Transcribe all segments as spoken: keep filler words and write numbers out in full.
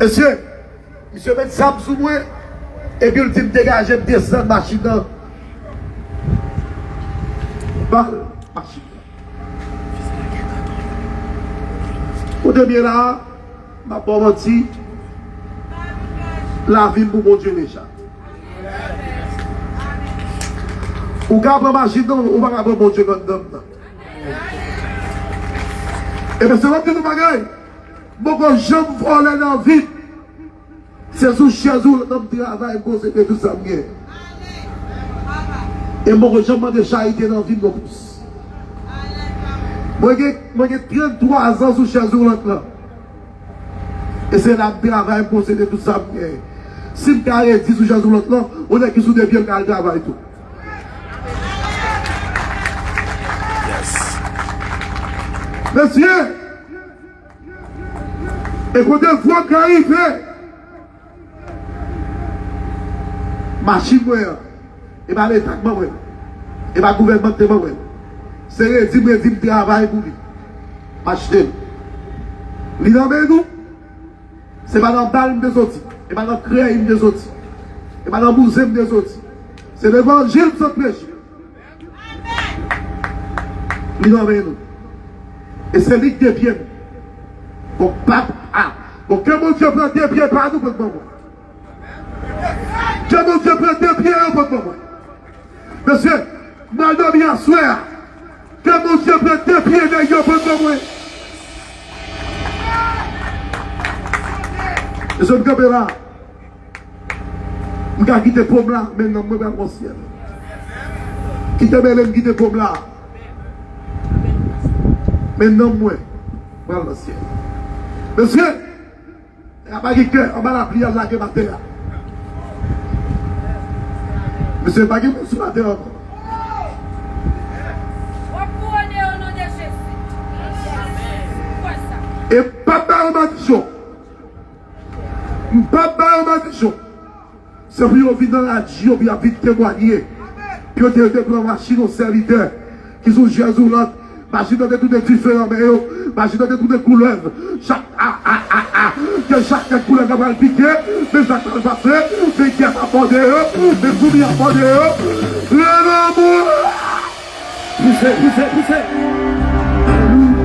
Mesye, misye met zam sou mwen, epi l di m degaje m desann machin nan. Bal machin nan. Kote m ye la a, m ap ba w manti, lavi m pou Bondye deja. Ou ka pran machin nan, ou pa ka pran Bondye anndan m nan. Ebyen, se m ap di nou bagay, m poko janm vòlè nan vi m. Se sou chèz woulant lan m travay, m konsetre tout sa m gen. E m poko janm mande charite nan vi m non plis. Mwen gen, mwen gen tranntwa zan sou chèz woulant lan. E se la m travay, m konsetre tout sa m gen. Si m ka redi sou chèz woulant lan, yon nèg ki sou de pye l ka al travay tou. Mesye, e kote vwa ka rive, machin mwen an, e pa Leta k ban mwen l, e pa gouvènman k te ban mwen l. Se redi m redi m travay pou li, m achte l. Li nan men nou. Se pa nan bal m te soti, e pa nan krèy m te soti, e pa nan bouzen m te soti. Se levanjil m sot preche. Li nan men nou. E se li k de pye m. Bon, pap, a, bon, ke Bondye pran de pye pa nou pou l ban mwen. Ke Bondye pran de pye yo pou l ban mwen. Mesye, m al dòmi aswè a. Ke Bondye pran de pye nèg yo pou l ban mwen. Mesye, m kanpe la. M ka kite po m la, men nanm mwen pral nan syèl. Kite mele m kite po m la. Men nanm mwen pral nan syèl. Mesye, nèg la pa gen kè, anba lapli, y al lage m atè a. Mesye, pa gen moun sou latè ankò. W ap kouwone o non de Jezi. Ou kwè sa? E m p ap ba yo madichon. M p ap ba yo madichon. Se pou yo vin nan radyo, pou y ap vin temwanye. Pou yo te, te pran machin yon sèvitè ki sou chèz woulant. Machin nan te tounen dife nan men yo. Machin nan te tounen koulèv. Chak, a, a, a, a. Ke chak tèt koulèv la pral pike. Men sa k pral pase. Men gè ap mòde yo. Men foumi ap mòde yo. Leve mwen! Pouse, pouse, pouse. Alelouya.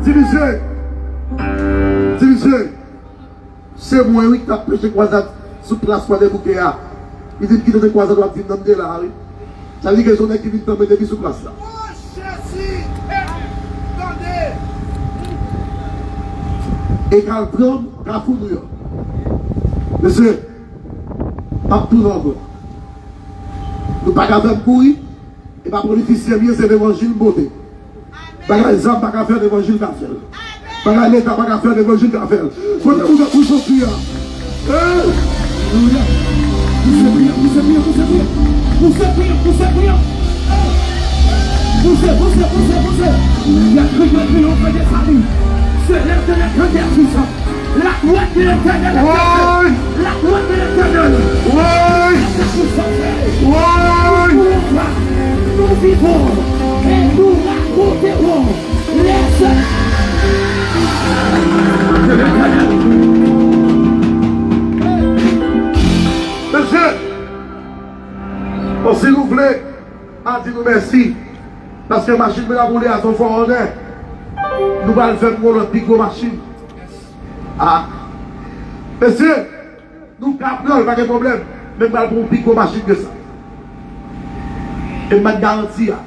Di misye. Di misye. Se mwen, wi, k t ap preche kwazad sou plas Kwadèbouke a. Li di m kite de kwazad w ap vin nan m te la, wi. Sa vle di ke se yon nèg ki vin tanmen depi sou plas la. E k al pran m Kafou Nouyòk. Mesye, m ap tounen ankò. Nou pa ka fè m kouri. E pa politisyen m ye, se levanjil m pote. Bagay zam pa ka fè, levanjil ka fè l. Bagay Leta pa ka fè, levanjil ka fè l. Kote ou nan pou jodi a? Hein? Alelouya. Pouse priye, pouse priye, pouse priye. Pouse priye, pouse priye. Pouse, pouse, pouse, pouse. Y a kriye, kriye, on fait des saluts. Se lè de lè kandè pwisan. La gloire de l'Éternel est avec nous. La gloire de l'Éternel. Woy! Woy! Nous vivons et nous raconterons les œuvres de l'Éternel. Mesye, bon, si nou vle, a di nou mèsi. Paske machin mwen ap woule a son fò onè. Nou pral fè m yon lòt pi gwo machin. Ah. Mesye, nou ka pran l, pa gen pwoblèm. Men m pral pran yon pi gwo machin ke sa. E m bat garanti a.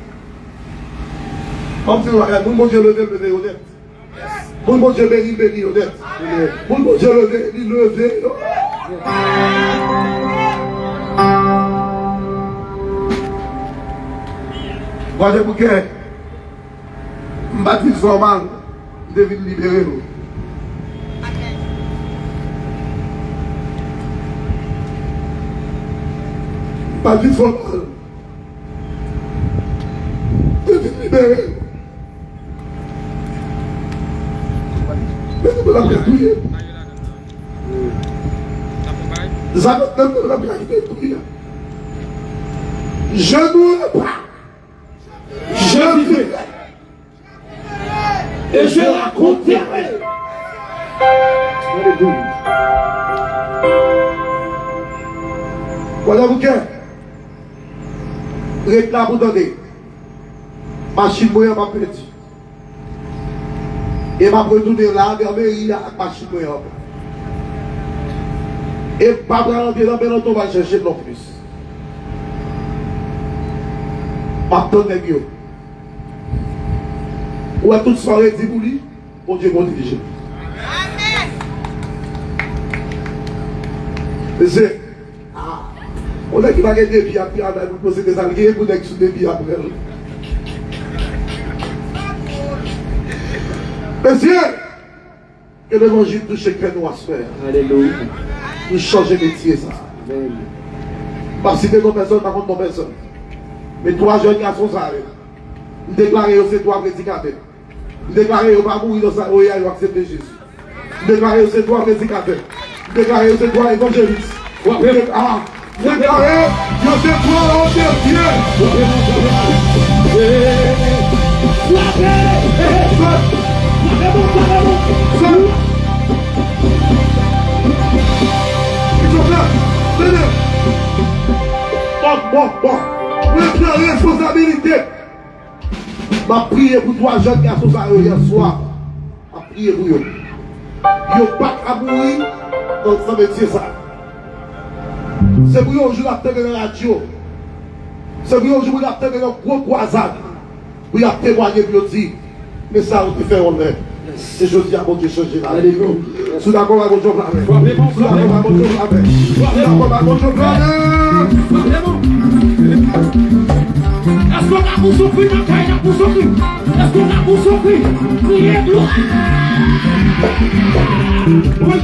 Kòm si nou pa gen moun Bondye leve, leve yo nèt. Moun Bondye beni, beni yo nèt. Moun Bondye leve, li leve yo. Gwadeloupè, m pa t vin fè w mal, m te vin libere w. M pa t vin fè w mal. Yo vin libere. Men nou pral ap kriye. Zafè nan nou pral ap kriye. Je ne pas. Je vivrai. Et je raconterai. Alelouya. Kwadèboukè, ret la pou tande. Machin mwen an m ap pèdi. E m ap retounen la, nan meri a, ak machin mwen an. E m pa pral antre nan Bèlòto, m al chèche l nonplis. M ap tann nèg yo. Ou wè tout sa w redi pou li, Bondye pwoteje. Mesye, ah, yon nèg ki pa gen de pye ap travay pou l posede sa, li gen pou nèg sou de pye ap pran l. Mesye, ke levanjil touche kè nou aswè a. Alelouya. Nou chanje metye sa. Amèn. M pa site non pèsòn, m pa konn non pèsòn. Men twa jèn gason sa yo, m deklare yo se twa predikatè. M deklare yo pa mouri nan sa yo ye a, yo aksepte Jezi. M deklare yo se twa predikatè. M deklare yo se twa evanjelis. M de-, ah, m deklare yo se twa òm de Dye. Frape! Frape bon, frape bon! Bon, bon, bon. Mwen pran responsabilite. M ap priye pou twa jèn gason sa yo yèswa. M ap priye pou yo. Yo pa ka mouri nan, nan metye sa. Se pou yon jou l ap tande nan radyo. Se pou yon jou pou l ap tande nan gwo kwazad. Pou y ap temwaye pou yo di, men sa yo te fè yon lè. Se jodi a Bondye chanje lavi yo. Si w dakò, ba Bondye yon amen. Si w dakò, ba Bondye yon amen. Si w dakò, ba Bondye yon amen. Èske w ka pou soufri nan kay la pou soufri? Èske w ka pou soufri? Kriye glwa! Wi.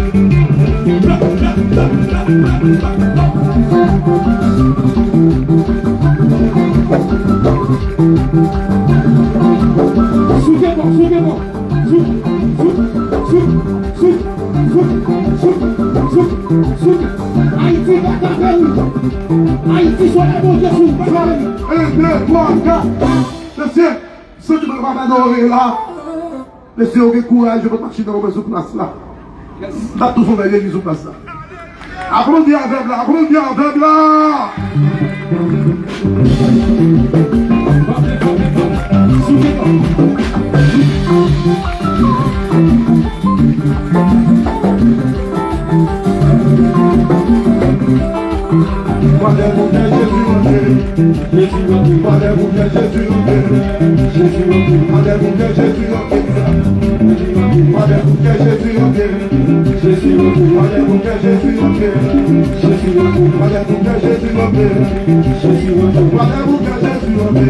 Souke bon, souke bon. Souk, souk, souk, souk, souk, souk, souk, souk. Ayiti pa ka fè wi. Ayiti, solèy Bondye sou ou, pa ka fè wi. En, de, twa, kat. Mesye, santi mwen pa adore la. Mesye, yo gen kouraj, yo met machin nan yo sou plas la. N ap tou fè yon bèl legliz sou plas la. Aplodi avè m la, aplodi avè m la. Pandan moun nan Jezi rantre. Jezi rantre. Pandan moun nan Jezi rantre. Jezi rantre. Pandan moun nan Jezi rantre. Jezi rantre. Pandan moun nan Jezi rantre. Jezi rantre. Pandan moun nan Jezi rantre. Jezi rantre. Pandan moun nan Jezi rantre. Jezi rantre. Pandan moun nan Jezi rantre.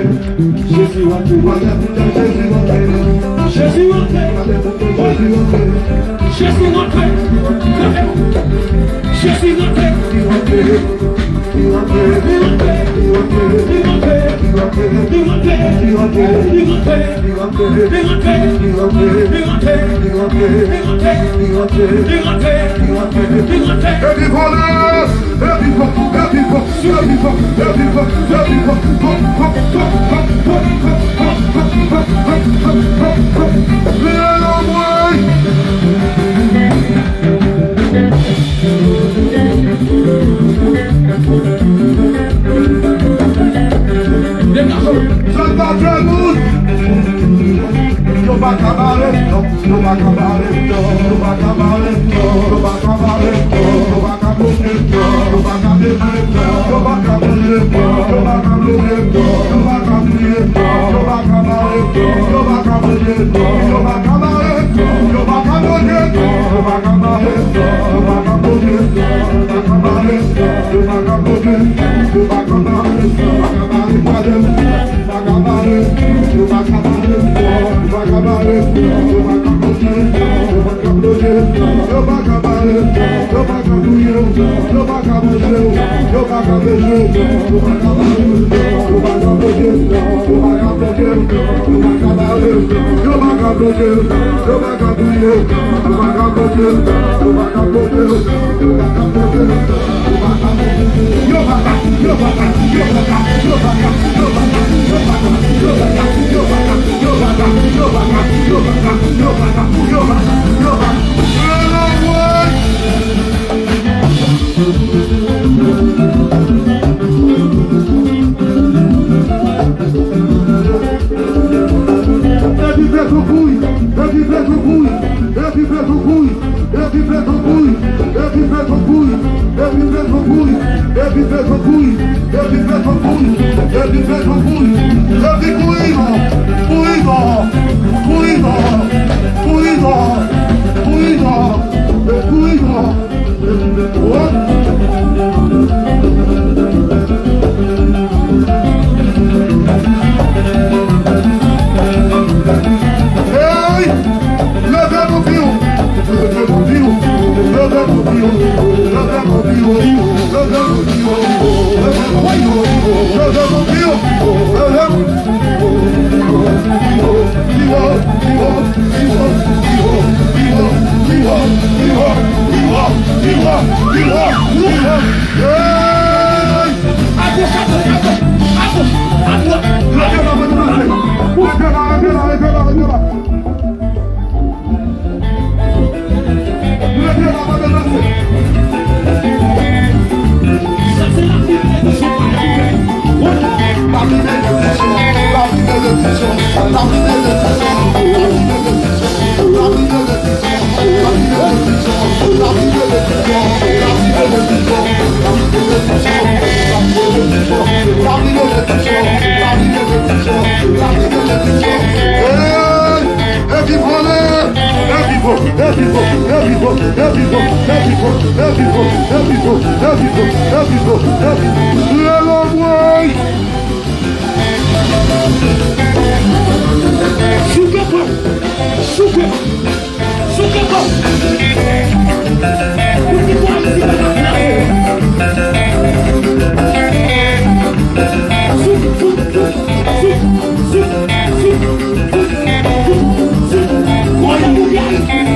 Jezi rantre. Pandan moun nan Jezi rantre. Jezi rantre. Pandan moun nan Jezi rantre. Jezi rantre. Jezi rantre. Li rantre. Li rantre. Li rantre. Li rantre. Li rantre. Li rantre. Li rantre. Li rantre. Li rantre. Li rantre. Li rantre. Li rantre. Li rantre. Li rantre. Li rantre. Li rantre. Epi vole! Epi fò! Epi fò! Epi fò! Epi fò! Epi fò! Fò! Fò! Fò! Fò! Fò! Fò! Fò! Fò! Fò! Fò! Fò! Fò! Fò! Fò! Fò! Fò! Fò! Degaje w. Yo pa ka bare m non, yo pa ka bare m non, yo pa ka bare m non, yo pa ka bare m non, yo pa ka bare m non. Yo pa ka bloke m non, yo pa ka bloke m non, yo pa ka bloke m non, yo pa ka bloke m non, yo pa ka bare m non, yo pa ka bloke m non, yo pa ka bare m non, yo pa ka bloke m non, yo pa ka bare m non, yo pa ka bloke m non, yo pa ka bare m non, yo pa ka bloke m non, yo pa ka bare m non, yo pa ka bare m non. Epi fè jan kouri. Epi kouri non. Kouri non. Kouri non. Kouri non. Kouri non. E kouri non. Epi wòp. Hey! Leve pou piw! Leve pou piw! Leve pou piw! Leve pou piw! Leve pou piw! Leve pou piw! Leve pou piw! Leve pou piw! Hey! Agoch, agoch, agoch, agoch, agoch. Leve la, leve la, leve la, leve la. Leve la, leve la, leve la. Sa se la Bib ki di sa. La Bib ki di sa. La Bib ki di sa. La Bib ki di sa. Hey! Epi vole! Epi vo, epi vo, epi vo, epi vo, epi vo, epi vo, epi vo, epi vo, epi vo, epi vo, epi vo, epi vo. Lelo mwen! Souke kò! Souke! Souke kò! Pou ki pou Ayiti pa ka plase. Souk, souk, souk, souk, souk, souk, souk, souk. Kò yo pou Ayiti. Woy,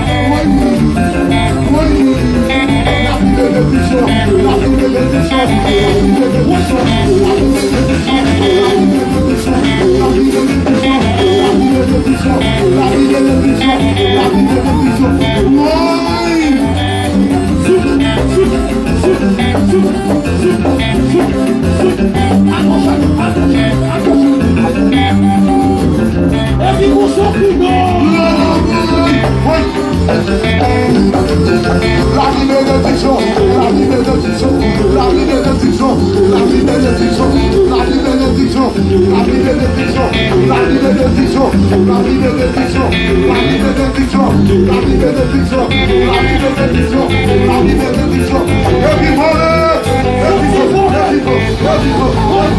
woy, woy. Epi ou sou kou non. Lavi benediksyon, lavi benediksyon, lavi benediksyon, lavi benediksyon, lavi benediksyon, lavi benediksyon, lavi benediksyon, lavi benediksyon, lavi benediksyon, lavi benediksyon, lavi benediksyon, lavi benediksyon. Epi vole, epi vole, epi vole, epi vole.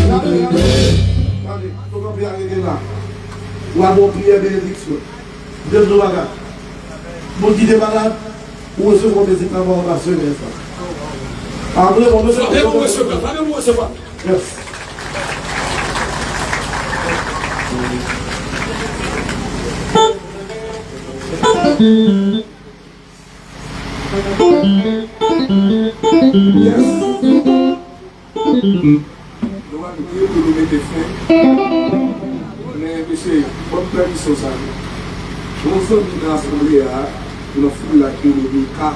Gade, gade, gade. Gade, nou kanpe a rete la. Ou a bon priyè benediksyon. Dezyèm bagay. Moun ki te malad, ou resevwa medikaman anba semèn sa. Apre, bon, mesye, fè nou resevwa, fè nou resevwa. Yes. Yes. Nou pa dwe pou nou mete fen. Men, mesye, ban m pèmisyon sa. Yon zanmi nan asanble a, ki nan foul la, ki rele Mika,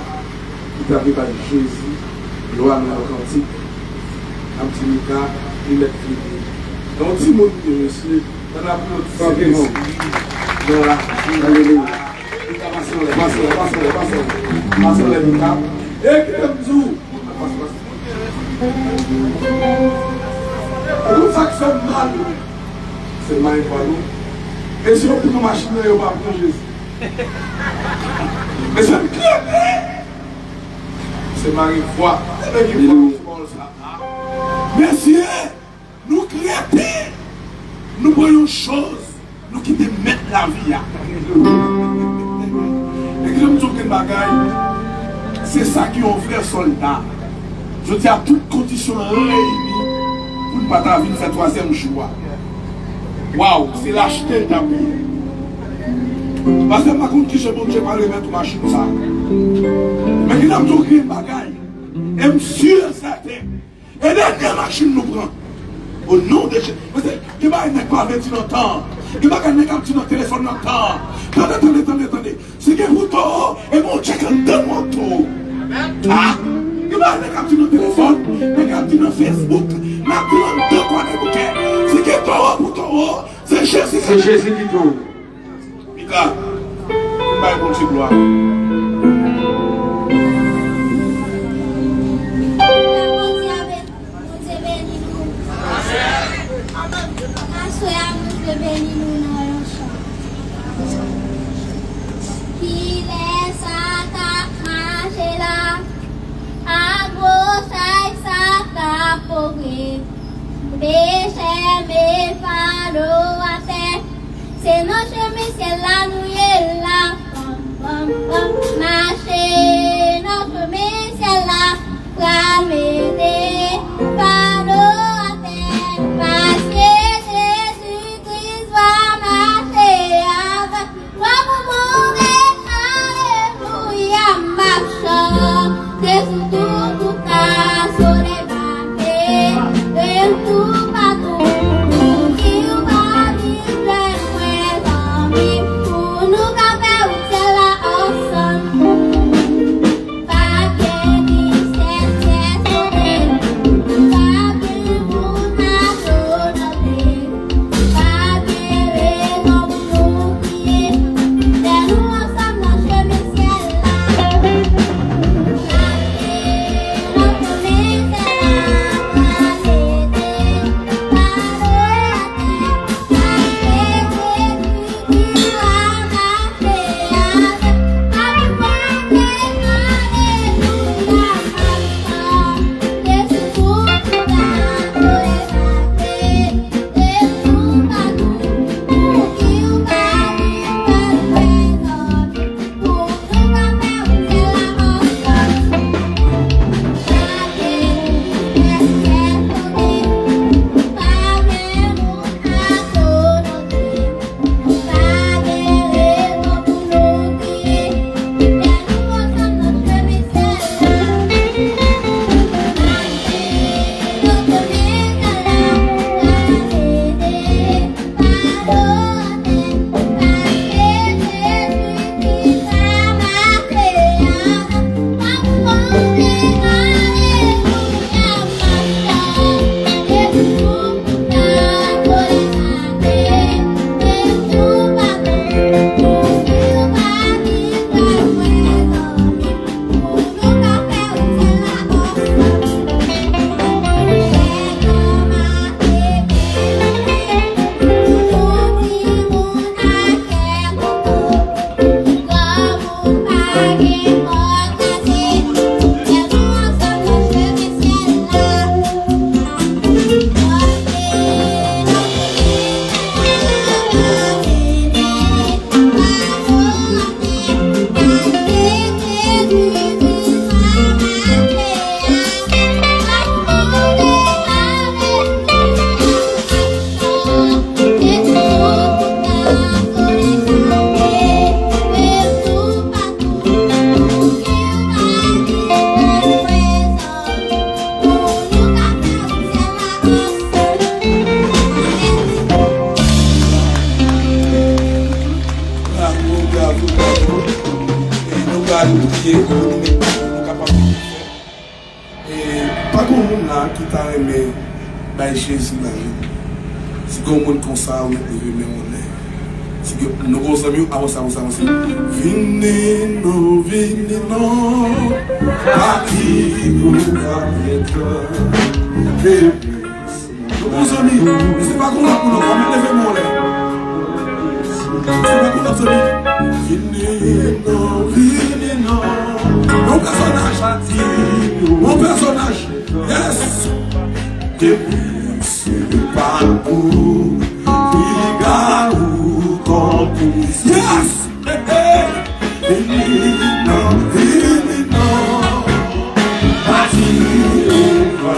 ki t ap rebat Jezi, glwa nan yon kantik. N ap di Mika, li mèt vini. Yon timoun li ye, mesye, ann ap yon ti Jezi nan la. Alelouya. Mika, pase anlè, pase anlè, pase anlè, pase anlè. Pase anlè, Mika. E kite m di w. Pase, pase. Ou konn sa k fè m mal? Se mari vwa nou. E si yo pran machin nan, yo pa pran Jezi. E se m ki ede. Se mari vwa. E men ki vwa, se pawòl sa. Mesye! Nou kreten, nou pran yon choz, nou kite mèt lavi a. Èske m di w gen bagay? Se sa ki yon vrè sòlda. Jodi a, tout kondisyon reyini pou n pa ta vin fè twazyèm jou a. Waw, se lachte l t ap ye. Pastè, m pa konn kijan Bondye pral remèt ou machin sa. Men ki nan m di w gen bagay. E m si e sèten, e dènye machin nou pran. O non de Jezi. Paske gen bagay nèg pa vle di nan tan. Gen bagay nèg ap di nan telefòn nan tan. Tande, tande, tande, tande. Si gen pou towo, e Bondye k anndan mòto. Ah! Gen bagay nèg ap di nan telefòn, nèg ap di nan Facebook, n ap di anndan kwa nan boukè. Si gen towo pou towo, se Jezi. Se Jezi ki towo. Mika, vin bay Bondye glwa. Bondye beni nou. Aswè a, Bondye beni nou nan yon chan. Kilès sa k ap mache la? Ak gwo chay sa k ap pwogre. Pechè met fado atè. Se nan chemen syèl la nou ye la. Bam, bam, bam. Mache nan chemen syèl la. Pral mete fado atè. Paske Jezi Kris va mache avèk. Lwa pou monte, alelouya, m ap chante sou tout, tout ta, solèy mache, e toupatou, pou ki w pa vin jwenn mwen, zanmi m, Al priye pou nou, nou kapab fè. E pa gen moun la ki ta renmen bay Jezi lavi l. Si gen yon moun konsa, ou mèt leve men w anlè. Si gen, nou gen yon zanmi, avanse, avanse, avanse. Vini non, vini non. Pati pou pa gen tan. Vini. Nou bon zanmi, men se pa konsa pou nou, pa mèt leve men w anlè. Se pa konsa zanmi. Vini non, vini non. Yon pèsonaj. Yon pèsonaj. Yes. Depi se pa ou, piga ou konplis. Yes. Hey, hey. Vini non, vini non. Pati ou pa.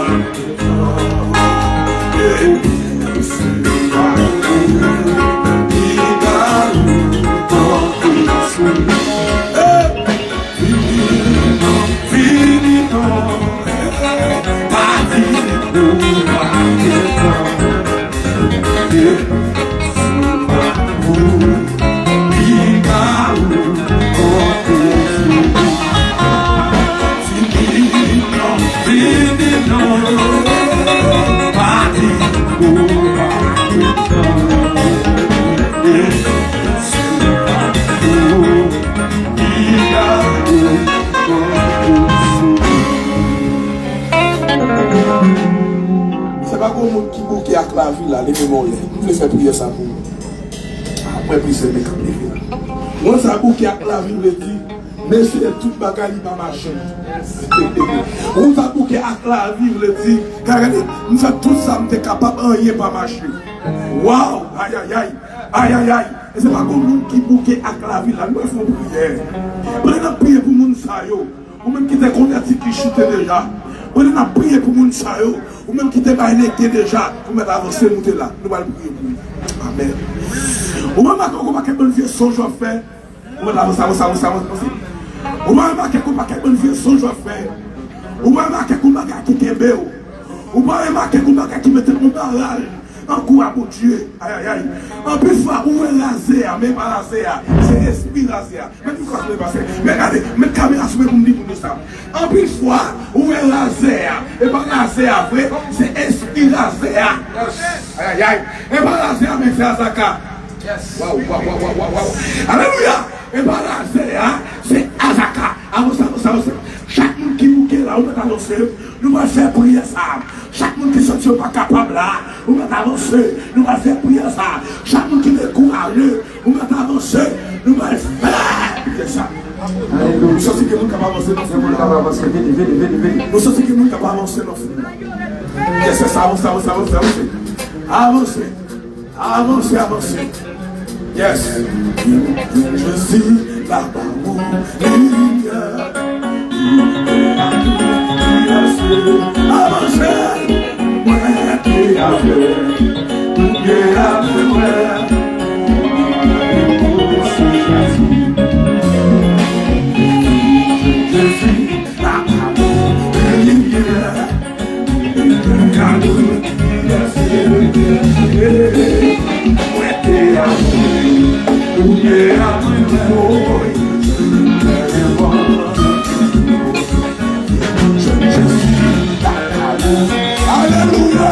Se pa gon moun ki bouke ak lavi la, leve men w lè. M vle fè priyè sa pou ou. Apre plizyè men k ap leve la. Moun sa bouke ak lavi vle di, mesye, tout bagay li pa mache. Moun sa bouke ak lavi vle di, gade, gade, m fè tout sa m te kapab, anyen pa mache. Waw, ayayay, ayayay. E se pa gon moun ki bouke ak lavi la, nou fè yon priyè. Pandan n ap priye pou moun sa yo, ou menm ki te konvèti ki choute deja, pandan n ap priye pou moun sa yo, ou menm ki te bay nègte deja, ou mèt avanse moute la. Nou pral priye pou ou. Amèn. Ou remake yon pakèt bann vye sonj w ap fè. Ou mèt avanse, avanse, avanse, avanse. Ou remake yon pakèt bann vye sonj w ap fè. Ou remake yon bagay ki kenbe w. Ou pa remake yon bagay ki mete yon baraj nan kou a Bondye. Ayayay. Anpil fwa, ou wè razè a, men e pa razè a. Se espri razè a. Men ki kòz mwen pase. Men gade, met kamera sou mwen pou m di moun yo sa. Anpil fwa, ou wè razè a. E pa razè a vre, se espri razè a. Ayayay. E pa razè a, men se azaka. Waw, waw, waw, waw, waw, waw. Alelouya. E pa razè a, se azaka. Avanse, avanse, avanse. Chak moun ki bouke la, ou mèt avanse. Nou pral fè priyè sa. Chak moun ki santi yo pa kapab la, ou mèt avanse. Nou pral fè priyè sa. Chak moun ki dekouraje, ou mèt avanse. Nou pral fè priyè sa. Alelouya. Nou santi gen moun k ap avanse nan foul la. Gen moun k ap avanse, vini, vini, vini, vini. Nou santi gen moun k ap avanse nan foul la. Yes, yes, avanse, avanse, avanse, avanse. Avanse. Avanse, avanse. Yes. Jezi, la pa ou, limyè. Avanse. Mwen te avè, ou te avè mwen. Jezi, la pa ou, limyè. Alelouya.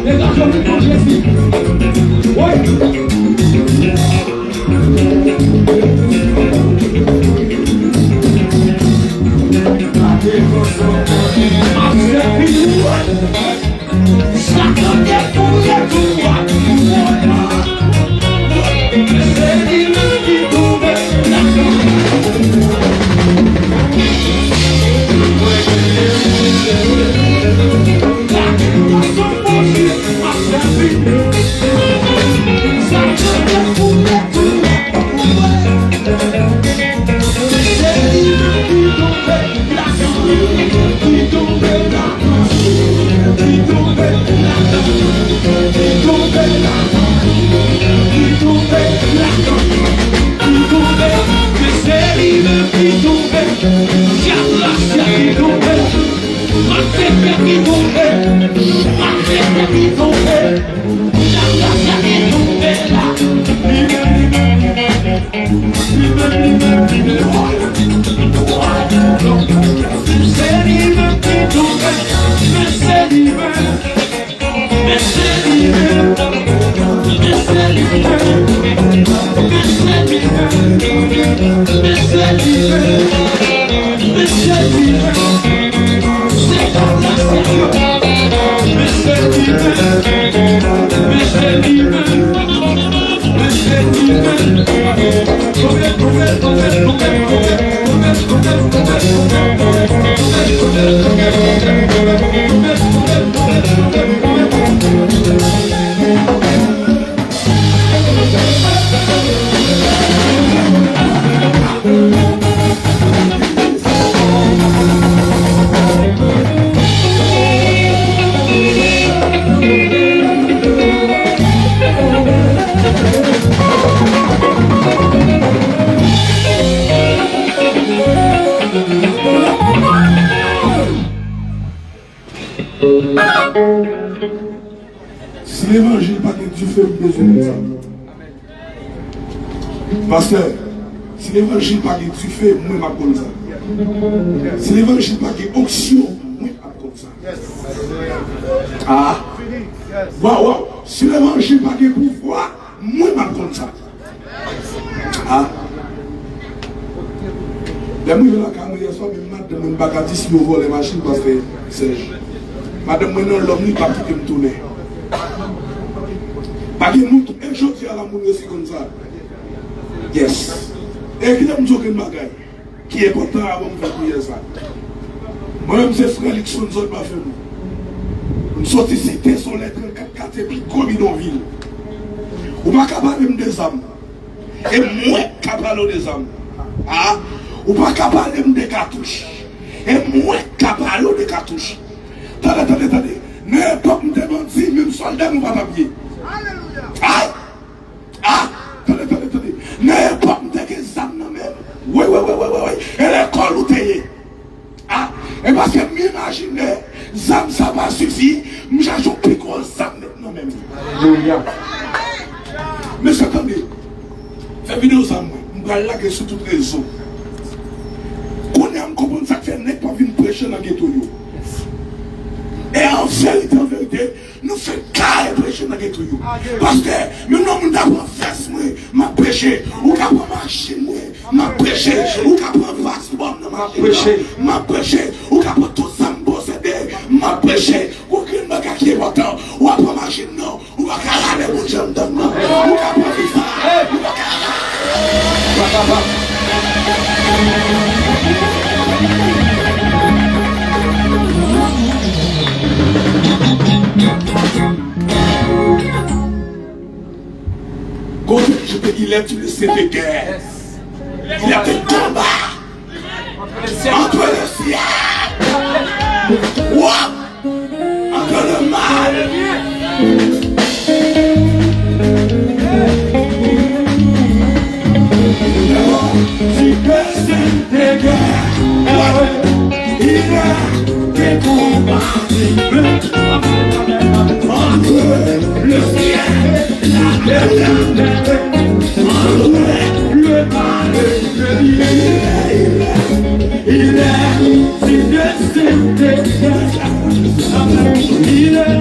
Degaje w pou Jezi. Wi. Si levanjil pa gen dife, m bezwen konn sa. Pastè, si levanjil pa gen dife, mwen m ap konn sa. Si levanjil pa gen onksyon, mwen m ap konn sa. Ah. Waw, waw. Si levanjil pa gen pouvwa, mwen m ap konn sa. Ah. Lè m rive lakay mwen yè swa, menm madanm mwen m pa ka di si yo vòlè machin pastè Sèj. Madanm mwen nan lòm li pa kite m tounen. Pa gen moun, e jodi a la moun resi konn sa. Yes. E kite m di w yon bagay ki enpòtan avan m fè priyè sa. Mwen menm se frè Luckson Zòn pa fè m. M soti Site Solèy trannkat katye pi gwo bidonvil. Ou pa ka pale m de zam. E mwen k ka pale w de zam. Ah, ou pa ka pale m de katouch. E mwen k ka pale w de katouch. Tande, tande, tande. Nan epòk m te bandi, menm sòlda m ou pa t ap ye. Ay! Ah! Tande, tande, tande. Nan epòk m te gen zam nan men m. Wi, wi, wi, wi, wi, wi. E lekòl ou te ye. Ah! E paske m imajine zam sa pa sifi, m chache yon pi gwo zam met nan men m. Alelouya. Mesye, tande. Fè videyo sa mwen. M pral lage sou tout rezo. Kounye a m konprann sa k fè nèg pa vin preche nan geto yo. E an verite, an verite, nou fenk kare preche nan geto yo. Paske, menm lè yon moun ta pran vès mwen, m ap preche. Ou ka pran machin mwen, m ap preche. Ou ka pran paspò m nan machin nan, m ap preche. Ou ka pran tout sa m posede, m ap preche. Gon grenn bagay ki enpòtan, w ap pran machin nan, ou pa ka rale moun jan m tann nan. Ou ka pran viza, ou pa ka rale. Gon tèt, je te, il est une C P guerre. Il est un combat entre le ciel. Entre le mal. Si Dieu s'est égaré, il a des combats entre le ciel et la terre, entre le mal et le bien. Il est, il est, il est, il est, il est, il est,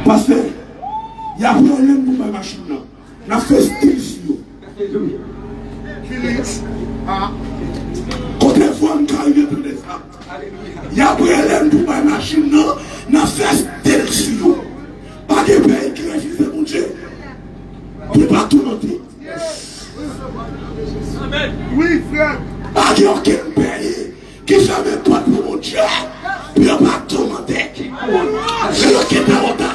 Pastè, y ap rele m pou bay machin nan. N ap fè stil sou yo. Kote vwa m ka rive tande sa? Y ap rele m pou bay machin nan, n ap fè stil sou yo. Pa gen peyi ki refize Bondye pou l pa toumante. Pa gen okenn peyi ki fèmen pòt pou Bondye, pou yo pa toumante. Rele Ketawota.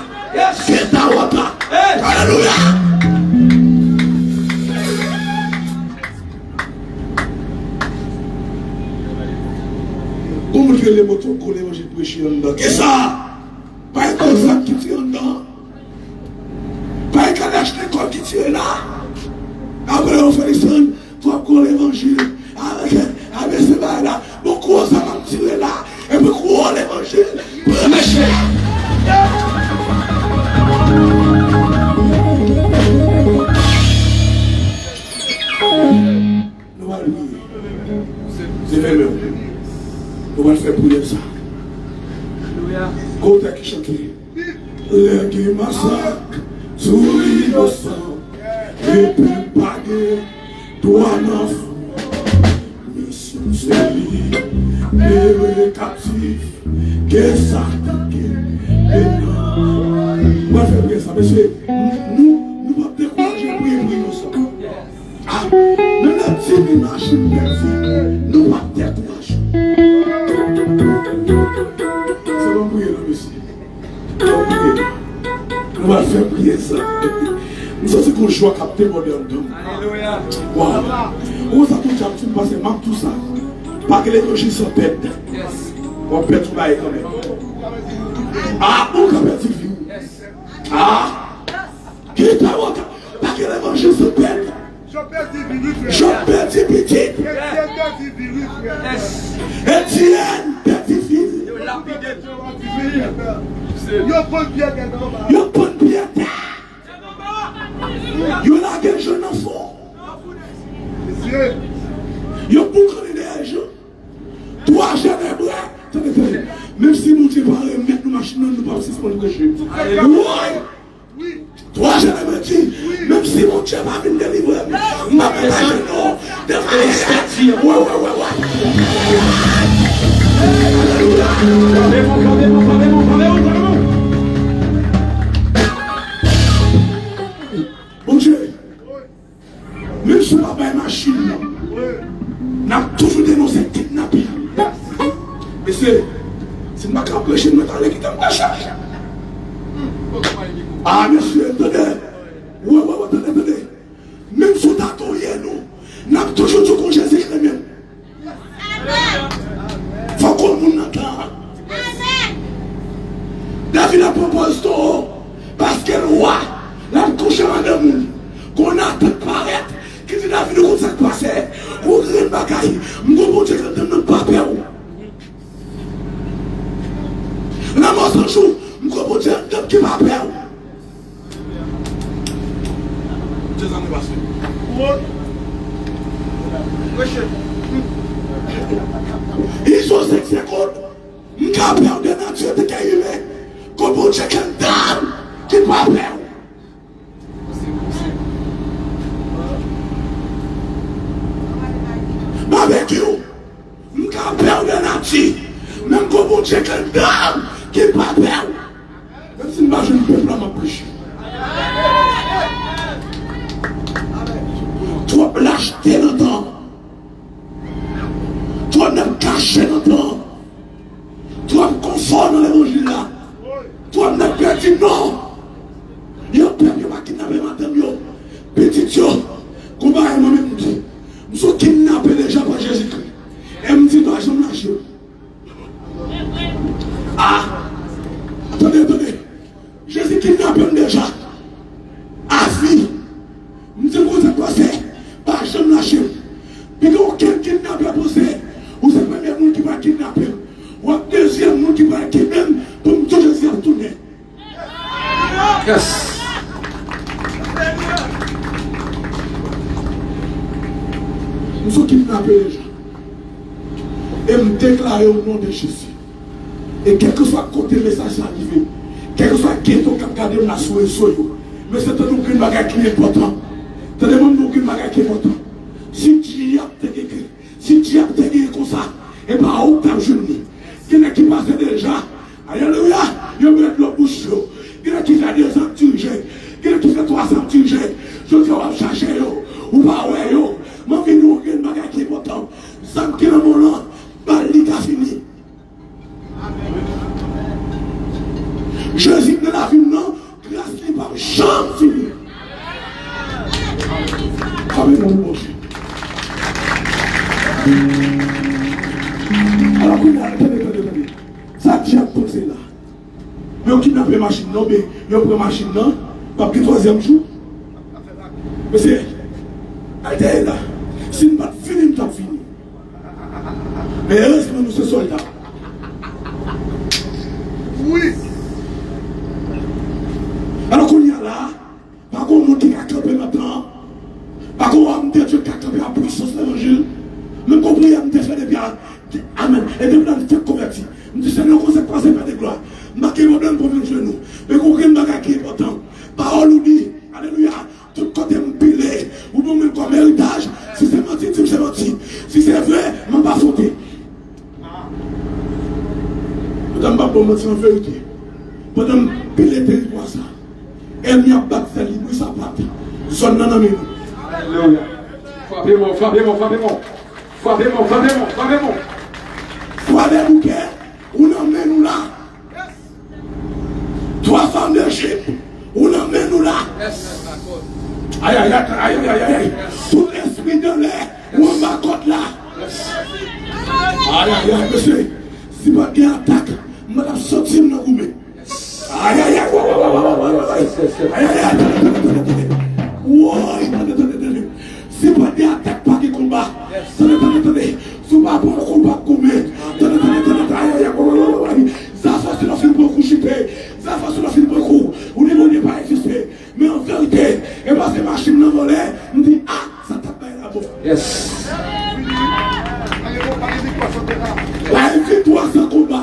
Ketawota. Alelouya. Gon moun ki rele moto, gon levanjil preche anndan. Kisa? Pa gen kozak ki tire anndan. Pa gen kalach lekòl ki tire la. Apre yo fè desann, fò gon levanjil. Avèk, avèk se bagay la. Bon, kou sa m ap tire la. Epi kou levanjil preche. Nou pral priye. Se fèmen w. Nou pral fè priyè sa. Alelouya. Gon tèks ki chante. Lè gen masak sou inosan, e pèp pa gen dwa nan fou. Misyon se libere kaptif, ke sa ki gen penan. Mwen fè priyè sa, mesye. Nou, nou p ap dekouraje, priye pou inosan. Ah, menm lè di mil machin pèdi, nou p ap dekouraje. Se bon priye non, mesye. Bon priye. Nou va fè priye sa. M santi gon jwa k ap debòde anndan m. Alelouya. Waw. Ou konn sa tout dyab di m pase, m ap di w sa. Pa gen levanjil san pèd. Yes. W ap pèdi yon bagay kanmenm. Ah, ou ka pèdi vi w. Yes. Ah. Ki Pita Woka, pa gen levanjil san pèdi. Job pèdi pitit. Etienne pèdi fil. Yo pann pyè tè. Yo lage l jwenn nan fon. Yo boukannen dèyè Jan. Twa jèn ebre. Tande, tande. Menm si Bondye pa remèt nou machin nan, nou p ap sispann preche. Woy! Twa jèn ebre di, menm si Bondye pa vin delivre m, m ap angaje nou devan Bondye. Wè, wè, wè, wè. Alelouya. Frape bon, frape bon, frape bon, frape bon. Bondye. Menm si w pa bay machin nan, n ap toujou denonse kidnaping. Mesye, si n pa ka preche, nou ta ale kite m preche. Ah, mesye, tande. Wè, wè, wè, tande, tande. Menm si w ta touye nou, n ap toujou di w kon Jezi renmen m. Fòk yon moun nan tan an. David ap pran pòz towo, paske lwa l ap kouche madanm moun. Gon atant parèt ki di David, ou konn sa k pase? Yon grenn bagay, m gon Bondye k anndan m nan k pa pè w. Lanmò san jou, m gon Bondye anndan m ki pa pè w. Izo senk segonn, m ka pè w de nati, te ka imen. Gon Bondye k anndan m ki pa pè w. Babekyou, m ka pè w de nati, men m gon Bondye k anndan m ki pa pè w. Menm si m pa jwenn pèp la, m ap preche. Twòp lachte nan tan. Twòp nèg kache nan tan. Twòp konfò nan levanjil la. Twòp nèg pèdi non. Yon pèp yo pa kidnape madanm yo, pitit yo. Gon bagay mwen menm m di, m sot kidnape deja pa Jezikri. E m di pa janm lache. Ah! Tande, tande. Jezi kidnape m deja. Avi. M di l konsa k pase. Pa janm lache m. Piga okenn kidnapè panse ou se premye moun ki pral kidnape m. W ap dezyèm moun ki pral kenbe m pou m di w Jezi ap tounen. Yes. M sot kidnape deja. E m deklare o non de Jezi. E kèlkeswa kote mesaj sa rive, kèlkeswa geto k ap gade m la sou rezo yo, mesye, tande yon grenn bagay ki enpòtan. Tande mwen, m di yon grenn bagay ki enpòtan. Si dyab te gen, si dyab te gen konsa, e pa ou k t ap jwenn li. Gen nèg ki pase deja. Alelouya! Yo met dlo bouch yo. Gen nèg ki fè dezan k dirije. Gen nèg ki fè twazan k dirije. Jodi a w ap chache yo. Ou pa wè yo. M anvi di w yon grenn bagay ki enpòtan. Zam ki nan men w lan, bal li ka fini. Jezi k nan lavi m nan, gras li p ap janm fini. Frape men w pou Bondye. Alò, kounye a, tande, tande, tande. Sa dyab panse la? Yo kidnape machin nan, oubyen yo pran machin nan, p ap gen twazyèm jou. Mesye, al dèyè la. Si n pa t vini, n t ap vini. Men erezman nou se sòlda. Wi. Alò kounye a la, pa gen moun ki ka kanpe nan tan an. Pa gen òm de Dye ki ka kanpe a pwisans levanjil. Menm gon priyè m te fè depi a, amèn. E depi lè m fèk konvèti, m di, Senyè, konsa k pase pèdi glwa. M pa gen pwoblèm pou m vin jwenn ou. Men gon grenn bagay ki enpòtan. Pawòl ou di, alelouya, tout kote m pile, ou ban mwen kòm eritaj. Si se manti, di m se manti. Si se vre, m ap afwonte. Pandan m p ap ba w manti, an verite, pandan m pile teritwa sa, ènmi ap bat zèl li, bri sapat. Zòn nan nan men nou. Alelouya. Frape mò, frape mò, frape mò. Frape mò, frape mò, frape mò. Twa de bouke, ou nan men nou la. Twa fanm de Ejip, ou nan men nou la. Ayayay, ayayay, ayayay. Tout espri de lè, ou anba kòd la. Ayayay, mesye. Si pa t gen atak, m pa t ap santi m nan goumen. Ayayay, woy, woy, woy, woy, woy, woy, woy. Ayayay, tande, tande, tande, tande. Woy, tande, tande, tande. Si pa de atak, pa gen konba. Tande, tande, tande. Si w pa pran kou, w p ap goumen. Tande, tande, tande, tande. Ayayay, woy, woy, woy, woy. Zafè si lè w fin pran kou chite. Zafè si lè w fin pran kou. Ou di Bondye pa egziste. Men an verite, e paske machin nan vòlè, m di, a, sa t ap bay la bon. Yes. Pa gen viktwa san konba.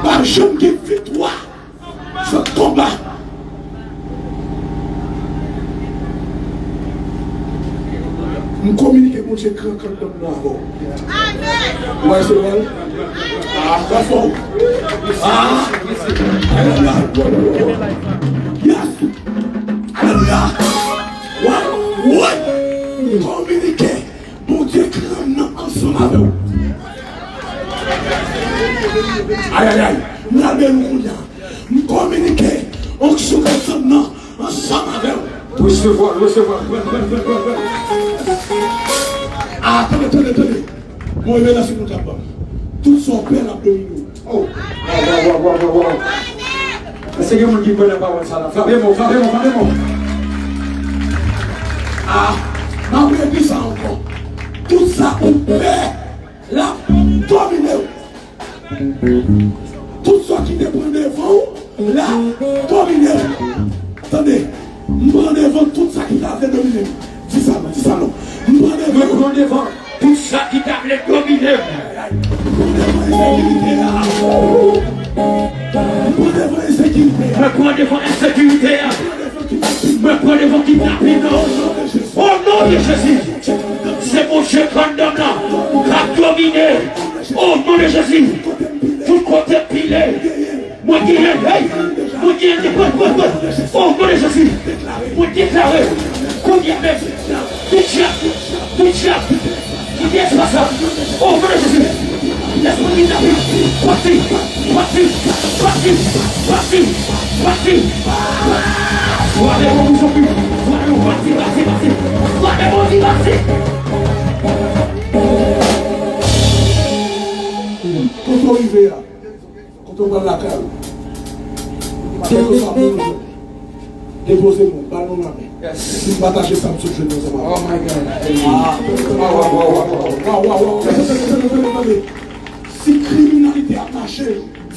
Pa janm gen viktwa san konba. M kominike Bondye gran kanndòm nan avè w. Ou wè se vre? Ah, trè fò. Ah, alelouya. Yes. Alelouya. Wi, wi. M kominike Bondye gran nan ansanm avè w. Ayayay. M pral beni w kounye a. M kominike onksyon granzanm nan ansanm avè w. Resevwa, resevwa. Pran, pran, pran, pran, pran. Ah, tande, tande, tande. Mwen revelasyon Bondye ap ban m. Tout sa w pè l ap domine w. Oh. Waw, waw, waw, waw, waw, waw. Èske gen moun ki kwè nan pawòl sa la? Frape mò, frape mò, frape mò. Ah, m ap redi sa ankò. Tout sa ou pè l ap domine w. Tout sa ki te pran devan w la domine w. Tande, m pran devan tout sa ki ta vle domine m. Di sa non, di sa non. M pran devan. Mwen pran devan tout sa ki ta vle domine m. M pran devan ensekirite a. M pran devan ensekirite a. Mwen pran devan ensekirite a. Mwen pran devan kidnapin nan. O non de Jezi. Se Bondye kanndòm nan k ap domine. O non de Jezi. Tout kote m pile. Mwen genyen, hey. Mwen genyen, mwen, mwen, mwen. O non de Jezi. Mwen deklare. Kounye a menm. Tout dyab. Tout dyab. Kite espas la. O non de Jezi. Lespri kidnapin. Pati. Pati. Pati. Pati. Pati. Vwa demon pou sòti. Vwa demon pati, pati, pati. Vwa demon di pati. Kote w rive a? Kote w pral lakay ou? Kote w sa pou nou jwenn? Depoze nou, ba nou lamen. Yes. Si n pataje sa, m sot jwenn nou ansanm avè w. Oh my God. Ah, waw, waw, waw. Tande, tande, tande, tande, tande. Si kriminalite ap mache,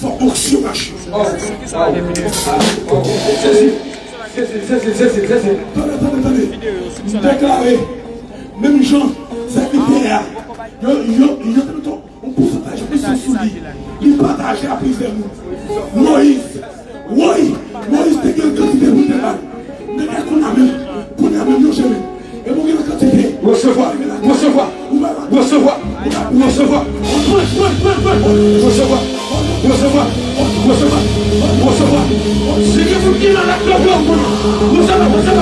fòk onksyon mache. Oh, oh, oh. Sezi, sezi, sezi, sezi, sezi. Tande, tande, tande. M deklare, menm jan sèvitè a, yo, yo, yo te met yon pousantaj presyon sou li. Li pataje a plizyè moun. Moyiz, woy, Moyiz te gen kantite pou l te bay. Men kounye a menm, kounye a menm, yo jere. E pou gen kantite. Resevwa, resevwa, resevwa, resevwa. Resevwa, resevwa, resevwa. Si gen moun ki malad nan kò, resevwa, resevwa,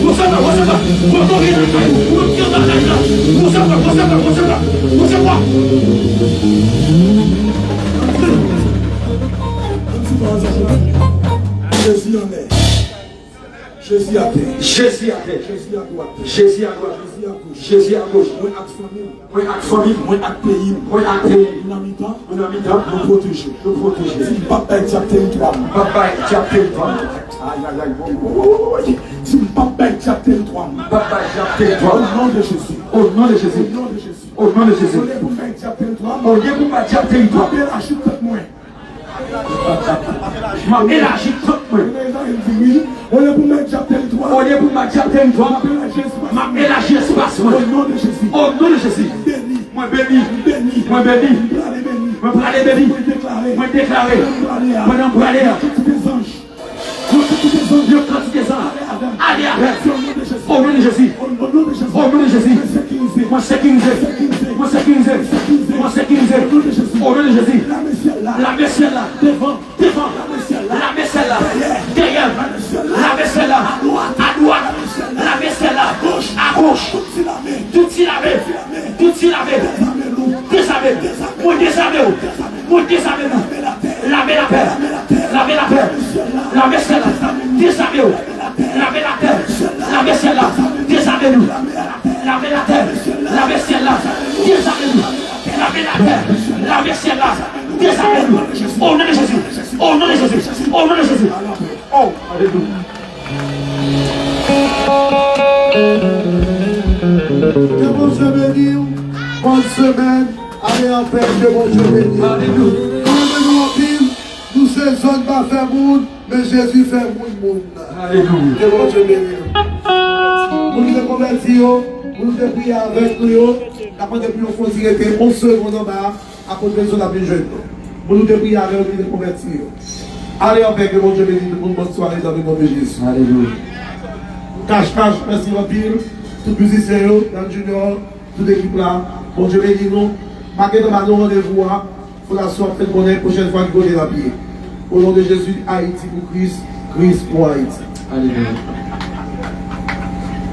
resevwa, resevwa. Kote w ye lakay ou, moun ki malad la, resevwa, resevwa, resevwa, resevwa. Jezi anlè. Jezi atè. Jezi atè. Jezi adwat. Jezi adwat. Jezi agoch. Jezi agoch. Mwen ak fanmi m. Mwen ak fanmi m. Mwen ak peyi m. Mwen ak peyi m. Nou nan mitan. Nou nan mitan. Nou pwoteje. Nou pwoteje. Si m p ap bay dyab teritwa m. M p ap bay dyab teritwa m. Ayayay. Woy, woy, woy, woy, woy. Si m p ap bay dyab teritwa m. M p ap bay dyab teritwa m. O non de Jezi. O non de Jezi. O non de Jezi. O non de Jezi. Olye pou m bay dyab teritwa m. Olye pou m bay dyab teritwa m. M ap elaji tant mwen. M ap elaji tant mwen. Olye pou m bay dyab teritwa. Olye pou m bay dyab teritwa. M ap elaji espas mwen. M ap elaji espas mwen. O non de Jezi. O non de Jezi. M beni. Mwen beni. M beni. Mwen beni. M prale beni. Mwen prale beni. Mwen deklare. Mwen deklare. Pandan m prale a. Pandan m prale a. Yon kantite zanj. Yon kantite zanj. Yon kantite zanj. Ale avè m. Ale avè m. O non de Jezi. O non de Jezi. O non de Jezi. O non de Jezi. Mwen sekirize. Mwen sekirize. Mwen sekirize. Mwen sekirize. Mwen sekirize. O non de Jezi. O non de Jezi. Lame syèl la. Lame syèl la. Devan. Devan. Lame syèl la. Lame syèl la. Dèyè. Dèyè. Lame syèl la. Lame syèl la. Adwat. Adwat. Lame syèl la. Lame syèl la. Agoch. Agoch. Tout ti lame. Tout ti lame. Tout ti lame. Dezame nou. Dezame. Dezame. Mwen dezame w. Dezame. Mwen dezame nou. Lame lapè. Lame lapè. Lame lapè. Lame lapè. Lame syèl la. Lame syèl la. Dezame w. Lame latè. Lame syèl la. Dezame nou. Lame latè. Lame syèl la. Dezame nou. Lame latè. Lame syèl la. Dezame nou. O non de Jezi. Alelouya. Ke Bondye beni w. Bòn semèn. Ale anpè. Ke Bondye beni w. Alelouya. Nou renmen nou anpil. Nou se zòn pa fè moun, men Jezi fè moun moun. Alelouya. Ke Bondye beni nou. Moun ki te konvèti yo, moun ki te priye avèk nou yo, n ap mande pou yo fon ti rete yon segonn anba a. Apot Wilson ap vin jwenn nou. Moun nou te priye avè yo ki te konvèti yo. Ale anpè, ke Bondye beni tout moun, bòn sware, zanmi, bòn Jezi. Alelouya. Kach Kach, mèsi anpil. Tout mizisyen yo, Dan Junior, tout ekip la, Bondye beni nou. Make anba nou randevou a. Fondasyon ap fè n konnen pwochèn fwa ki kote n ap ye. O non de Jezi, Ayiti pou Kris, Kris pou Ayiti. Alelouya.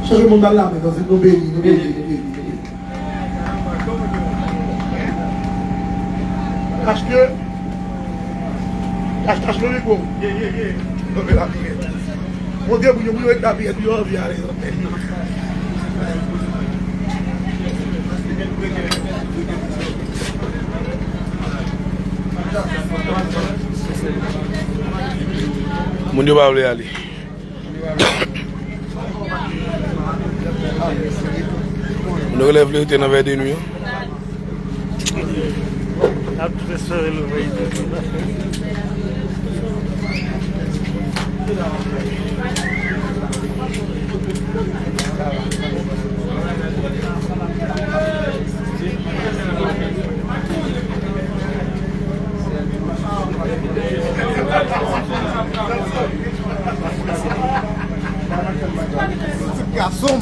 Chanje moun ba l lamen, nou beni, nou beni, nou beni, nou beni. Kach ke, Kach Kach, leve gwo. Leve lapiyèt. Monte pou yo, pou yo ret lapiyèt, pou yo anvi ale. Moun yo pa vle ale. Nou relève le ten nan vè de nwi an. Ap espere l vre.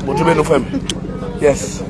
Bondye beni w, frè m. Yes.